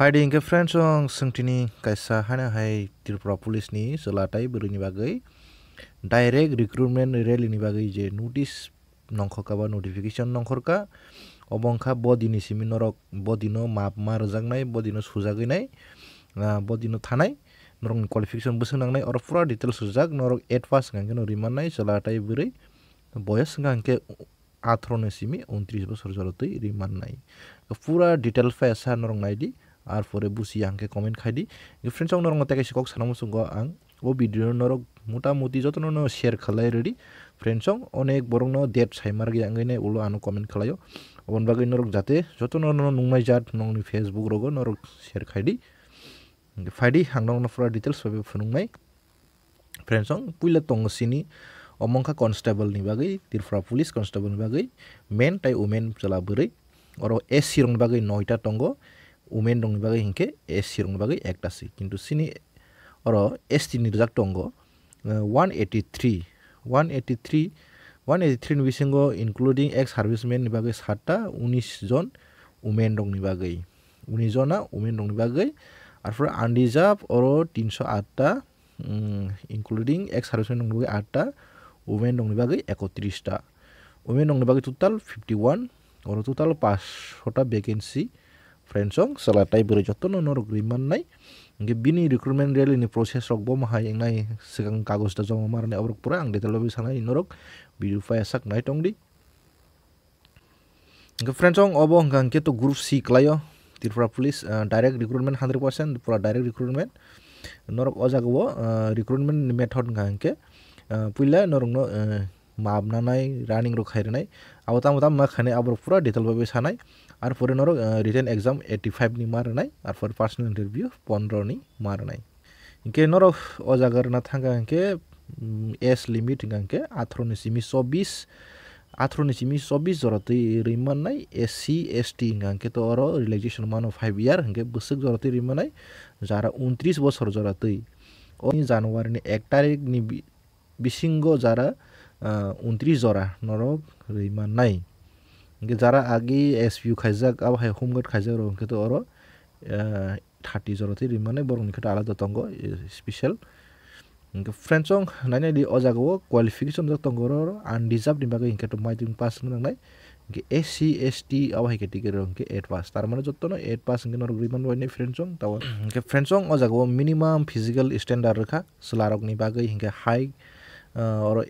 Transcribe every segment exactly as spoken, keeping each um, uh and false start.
Phaidi hinkhe friends, ang swngtini kaisa haino hai Tripura Police ni chwla tai bwrwi ni bagwi direct recruitment rally ni bagwi je notice nongkhorka ba notification nongkhorka, obo wngkha bo dini simi norok bo dino map ma rwjaknai, bo dino sujagwi nai, ah, bo dino thanai, norokni qualification bwswk nangnai, oro pura details rwjak, norok eight pass hwnkha khe no rimannai chwla tai bwrwi, boyos hwnkha khe atharo ni simi untris bosor jora twi ri mannai. Pura detail file sa norok naidi, ar pore busi ya hwnkhe comment khaidi. Friends, ang norokno tei kaisa kok sana muchungo ang o video no norok mota moti jotono no share khalai rwdi. Friends, ang onek borokno date sai margya wngwi nai ulo ano comment khlaio. Oboni bagwi norok jate jotono no nungnai jat nongni Facebook rogo norok share khaidi. Hwnkhe phaidi, ang nokno pura details bai phunuknai. Friends, ang puila tongo sini, omo wngkha constable ni bagwi, Tripura Police constable ni bagwi, men tai women chwla bwrwi. Oro S C rokni bagwi noita tongo, women rokni bagwi hinkhe S C rokni bagwi ekta si. Kintu sini oro S T ni rijak tongo, eh, one eighty three, one eighty three, one eighty three ni bisingo including ex servicemen ni bagwi satta, unis jon women rokni bagwi. Unis jona women rokni bagwi. Arpore unreserved oro tinso atta, mm, including ex servicemen rokni bagwi atta, women rokni bagwi ekotris ta. Women rokni bagwi total fifty one, oro total paanch sota vacancy. Friends, ang chwla tai bwrwi jotono norok ri mannai. Hwnkhe bini recruitment rally ni process rok bo ma hai wngnai, swkang kagoj da joma ma rwnai, aborok pura ang detail bai sanai norok video pai sak nai tongdi. Hwnkhe friends, ang obo hwnkha hwnkhe to group C kwlaio, Tripura Police, ah, direct recruitment hundred percent, pura direct recruitment. Norok o jaga o, ah, recruitment ni method hwnkha hwnkhe, ah, puila norokno, ah, map nanai, running rok khai rwnai, abo tamo tamo ma khainai, aborok pura detail bai bai sanai. Ar pore norok, ah, written exam eighty five ni ma rwnai, ar pore personal interview pondro ni ma rwnai. Hinkhe norok o jaga rwna thangkha hinkhe, mm, age limit hwnkha hinkhe atharo ni simi chobbish, atharo ni simi chobbish jora twi rwi mannai. S C, S T hwnkha hinkhe to oro relaxation mano five year, hinkhe bwswk jora twi rwi mannai, jara untris bosor jora twi. O January ni ek tarik ni bi-, bisingo jara, ah, untris jora norok rwi mannai. Hinkhe jara agi S P U khaijak, abo hai Home Guard khaijak rok hinkhe to oro, ah, thirty jora twi rwi mannai, borokni khe to alada tongo, eh, special. Hinkhe friends, ang nainai di o jaga o qualification jora tongo oro, oro unreserved ni bagwi hinkhe to maitwng pass wngna nangnai. Hinkhe S C, S T abo hai category rok hinkhe eight pass. Tar mane jotono eight pass hinkhe norok rwi mano bai nai friends, ang tao. Hinkhe friends, ang o jaga o minimum physical standard rwkha. Chwlarokni bagwi hinkhe hai, ah, oro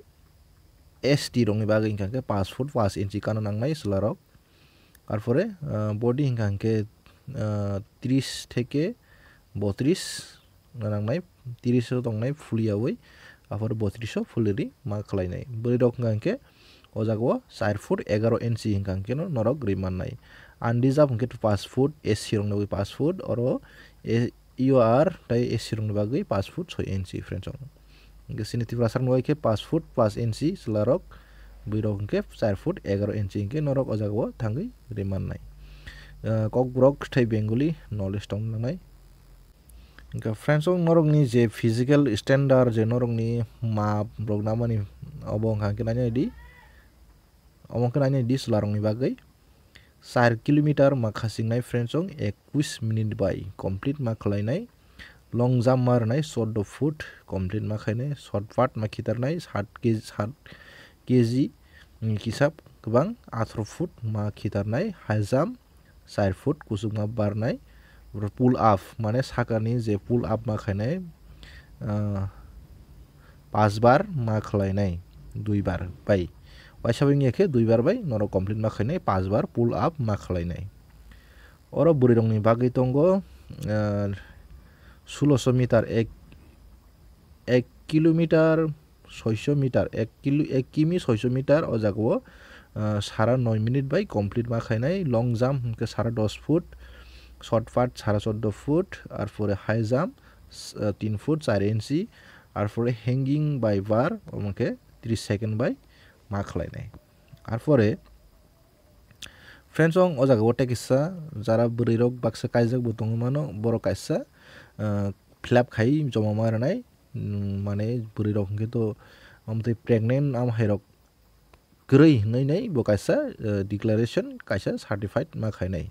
S T rokni bagwi hinkha hinkhe paanch foot paanch inchi kano nangnai chwlarok. Arpore, ah, body hinkha hinkhe, ah, tris theke botris nangnai, tris o tongnai fuliyaui, arpore botris o fuliri ma khlainai. Bwrwirok hinkha hinkhe o jaga o char foot egaro inchi hinkha hinkhe no norok rwi mannai. Unreserved hinkhe to paanch foot, S C rokni bagwi paanch foot, oro e, U R tai S C rokni bagwi paanch foot soi inchi, friends, ang. Hinkhe chini Tiprasa rokni bagwi khe paanch foot paanch inchi chwlarok, bwrwirok hinkhe char foot egaro inchi hinkhe norok o jaga o thangwi rwi mannai. Ah, Kokborok thai Bengali knowledge tong nangnai. Hinkhe friends, ang norokni je physical standard, je norokni map rok namani, obo wngkha hinkhe nainai di, omo wngkha nainai di chwlarokni bagwi. Char kilometer ma khasingnai, friends, ang ekush minute bai complete ma khlainai. Long jump ma rwnai choddo foot, complete ma khainai. Shot put ma khitarnai, sat K G, sat K G ni hisab kwbang, atharo foot ma khitarnai. High jump char foot kuchuk ma barnai. Pull up, mane sakani je pull up ma khainai, ah, paanch bar ma khlainai, dui bar bai. Waisa bai wngya khe dui bar bai norok complete ma khainai, paanch bar pull up ma khlainai. Oro bwrwirokni bagwi tongo, ah, sulosho meter, ek, ek kilometer, soisho meter, ek kilo, ek kimi soisho meter o jaga o, ah, sara noi minute bai complete ma khainai. Long jump hinkhe sara dos foot, shot put sara choddo foot, arpore high jump, s-, ah, tin foot char inchi, arpore hanging by bar, omo khe tris second bai ma khlainai. Arpore, friends, ang o jaga o tei kisa jara bwrwirok baksa kaijak bo tongwi mano, borok kaisa, ah, fill up khai joma ma rwnai, mm, mane bwrwirok hinkhe to amtwi pregnant am hairok kwrwi hinwi nai bo kaisa, eh, declaration kaisa certified ma khainai.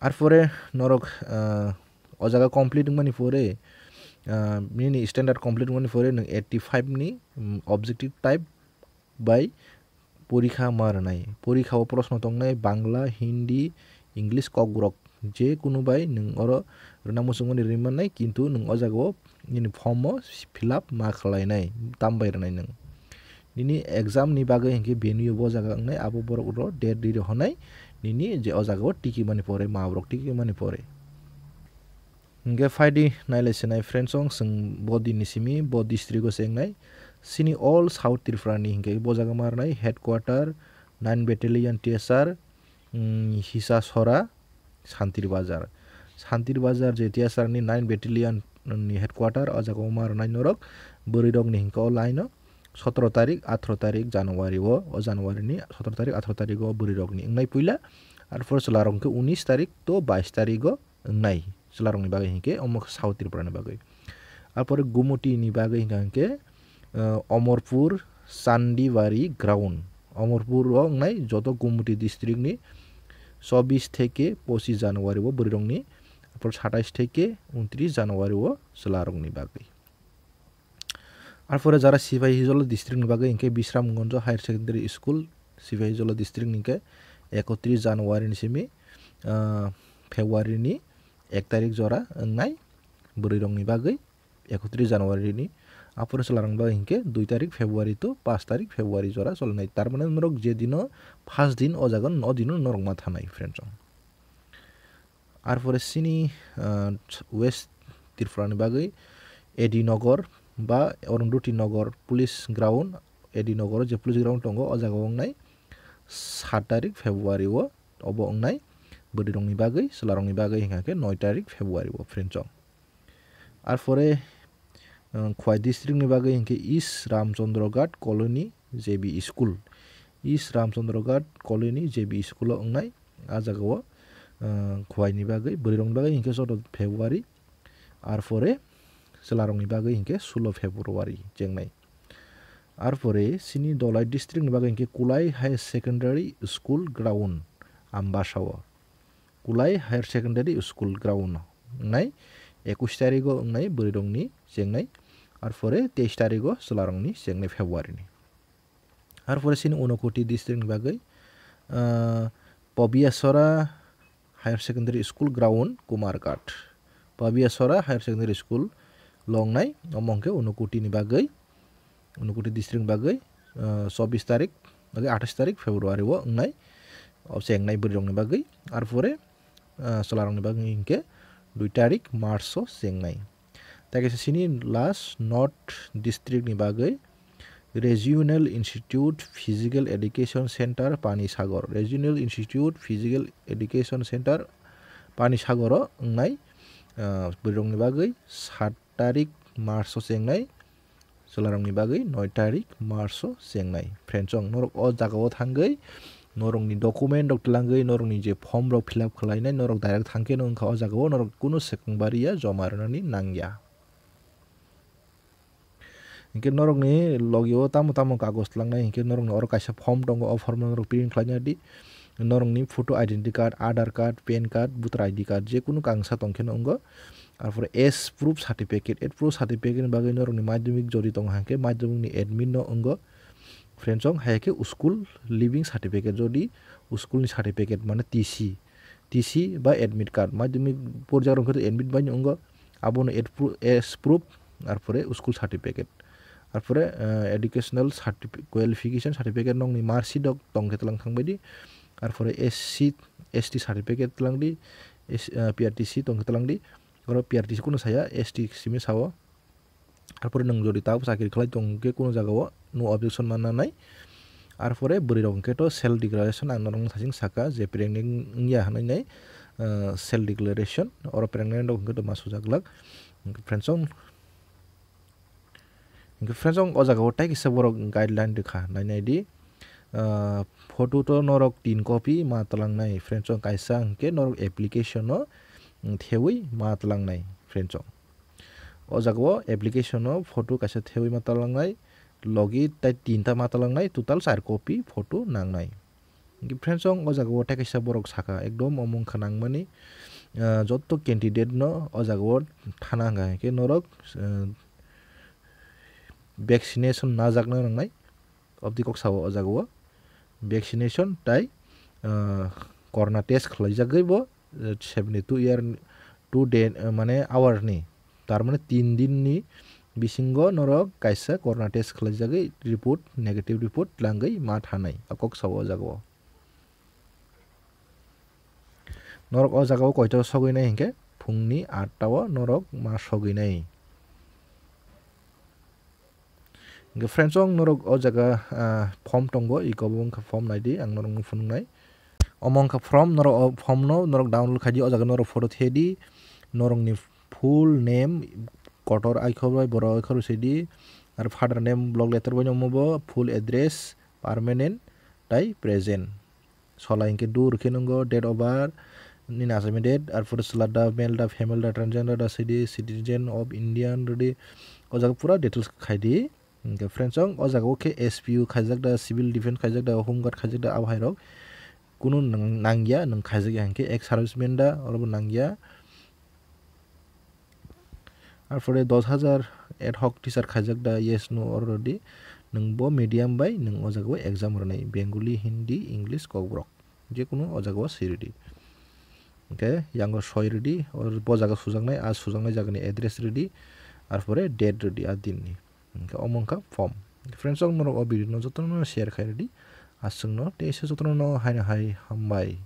Arpore norok, ah, o jaga complete wngmani pore, ah, nini standard complete wngmani pore nwng eighty five ni, mm, objective type bai porikha ma rwnai. Porikha o proshno tongnai Bangla, Hindi, English, Kokborok. Je kunu bai nwng oro rwna muchungmani rwmannai, kintu nwng o jaga o nini form o fill up ma khlainai, tam bai rwnai nwng. Nini exam ni bagwi hinkhe venue bo jaga wngnai, abo borok ro date ri rohonai, nini je o jaga o tiki mani pore, ma borok tiki mani pore. Hinkhe phaidi nailai sinai friends song, chwng bo din ni simi bo district o chengnai. Sini all South Tripura ni hinkhe bo jaga ma rwnai headquarter nine battalion T S R, mm, Hisasora, Santir Bazar. Santir Bazar je T S R ni nine battalion ni headquarter, o jaga o ma rwnai norok bwrwi rok ni hinkhe o line o sotoro tarik, atharo tarik January o, o January ni sotoro tarik, atharo tarik o bwrwi rok ni wngnai puila. Arpor chwla rok hinkhe unis tarik to bais tarik o wngnai chwlarokni bagwi hinkhe omo khe South Tripura ni bagwi. Arpore Gumuti ni bagwi hinkha hinkhe, eh, Omorpur Chandibari ground. Omorpur o wngnai joto Gumuti district ni chobbish theke pochish January o bwrwi rokni, arpor satais theke untris January o chwlarokni bagwi. Arpore jara Sipahijola district ni bagwi hinkhe Bisramganj Higher Secondary School, Sipahijola district ni hinkhe ekotris January ni simi, ah, February ni ek tarik jora wngnai bwrwi rokni bagwi ekotris January ni. Arpore chwla rokni bagwi hinkhe dui tarik February to panch tarik February jora cholnai. Tar mane norok je dino first din o jaga o dino norok ma thanai friends song. Arpore sini, ah, West Tripura ni bagwi A D Nagar ba Arundhati Nagar police ground, A D Nagar o je police ground tongo, o jaga o wngnai saat tarik February o, obo wngnai bwrwi rokni bagwi, chwla rokni bagwi hinkha khe noi tarik February o friends song. Arpore, uh, Khowai district ni bagwi hinkhe East Ramchandra Ghat Colony J B School. East Ramchandra Ghat Colony J B School o wngnai, a jaga o, uh, Khowai ni bagwi, bwrwi rokni bagwi hinkhe chwda February, arpore chwla rokni bagwi hinkhe sulo February chengnai. Arpore sini Dholai district ni bagwi hinkhe Kulai Higher Secondary School ground Ambasa o. Kulai Higher Secondary School ground wngnai, ekush tarigo wngnai bwrwi rokni chengnai, arpore teish tarigo chwla rokni chengnai February ni. Arpore sini Unakoti district ni bagwi, ah, Pabiasora Higher Secondary School ground Kumarghat. Pabiasora Higher Secondary School longnai, omo hwnkhe Unakoti ni bagwi, Unakoti district ni bagwi, ah, chobbish tarik, bagwi athais tarik February o wngnai, o chengnai bwrwi rokni bagwi. Arpore, ah, chwla rokni bagwi hinkhe dui tarik March o chengnai. Tei kaisa sini last North district ni bagwi Regional Institute Physical Education Center Panisagar. Regional Institute Physical Education Center Panisagar o wngnai, ah, bwrwi rokni bagwi saat tarik March o chengnai, chwla rokni bagwi noi tarik March o chengnai. Friends song, norok o jaga o thangwi norokni document rok twlangwi, norokni je form rok fill up khlainai, norok direct thangkhe no wngkha o jaga o, norok kunu swkang bariya joma rwnani nangya. Hinkhe norokni logi o tamo tamo kagoj tlangnai, hinkhe norokni oro kaisa form tongo, o form no norok print khlaina di. Norokni photo, identity card, Aadhaar card, pan card, voter I D card, je kunu kangsa tongkhe no wngo. Arpore age proof certificate, age proof certificate ni bagwi norokni madhyamik jodi tongo hinkhe madhyamik ni admit no wngo. Friends song, hai khe school leaving certificate, jodi school ni certificate mane T C, T C ba admit card, madhyamik porjak rok khe admit bai no wngo. Abono age pro-, age proof, arpore school certificate, arpore, eh, educational certifi-, qualification certificate nokni marksheet rok tongkhe tlang thangbaidi, arpore S C, S T certificate tlangdi, S-, eh, P R T C tongkhe tlangdi, oro P R T C kunu saya, S T simi sao. Arpore nwng jodi tabuk chakri khlai tong khe kunu jaga o no objection manna nai. Arpore bwrwi rok hwnkhe to self declaration ang norok sasing saka je pregnant wngya hwnwi nai, ah, self declaration oro pregnant rok hwnkhe to ma sujak glak. Hwnkhe friends song, hwnkhe friends song o jaga o tai kisa borok guideline rwkha nai nai di. Ah, photo to norok tin copy ma twlang nai friends song, kaisa hwnkhe norok application no, mm, thewi ma twlang nai friends song. O jaga o application o photo kaisa thewi ma twlang nai, logi tai tinta ma twlang nai, total char copy photo nang nai. Hingke friends, ang o jaga o tei kaisa borok saka, ekdom omo wngkha nangmani, ah, jotto candidate no o jaga o thana hwnka hingke norok, ah, vaccination najakna nangnai, obdi kok sao o jaga o vaccination tai, ah, corona test khlaijagwi bo, eh, seventy two year two day, eh, mane hour ni, tar mane tin din ni bisingo norok kaisa corona test khlaijagwi report, negative report langwi ma thanai, a kok sao o jaga o. Norok o jaga o koito sogwi nai hinkhe phungni atta o norok ma sogwi nai. Hingke friends, ang norok o jaga, ah, form tongo, iko bo wngkha form naidi, ang norokno phunuknai. Omo wngkha form, norok o form no norok download khaidi, o jaga norok photo thedi, norokni full name, kotor aikhor bai borok aikhor sidi, aro father name block letter bai omo bo, full address, permanent, tai present. Sola hinkhe do rwkhe nwngo, date of birth, nini achaimani date, arpore chwla da, male da, female da, transgender da, sidi, citizen of Indian rwdi. O jaga pura details khaidi. Hinkhe friends, ang o jaga o khe S P U khaijak da, civil defense khaijak da, home guard khaijak da, abo hai rok kunu nang-, nangya, nwng khaijak ya hinkhe ex serviceman da, orobo nangya. Arpore dos hajar ad hoc teacher khaijak da, yes, no, oro rwdi. Nwng bo medium bai nwng o jaga o exam rwnai, Bengali, Hindi, English, Kokborok, jekunu o jaga o swi rwdi. Hingke yango soi rwdi, o bo jaga sujaknai, a sujaknai jagani address rwdi, arpore date rwdi a dinni. Hingke omo wngkha form. Friends, ang norok o video no jotono share khai rwdi, aswkno teisa jotono haino hai hambai.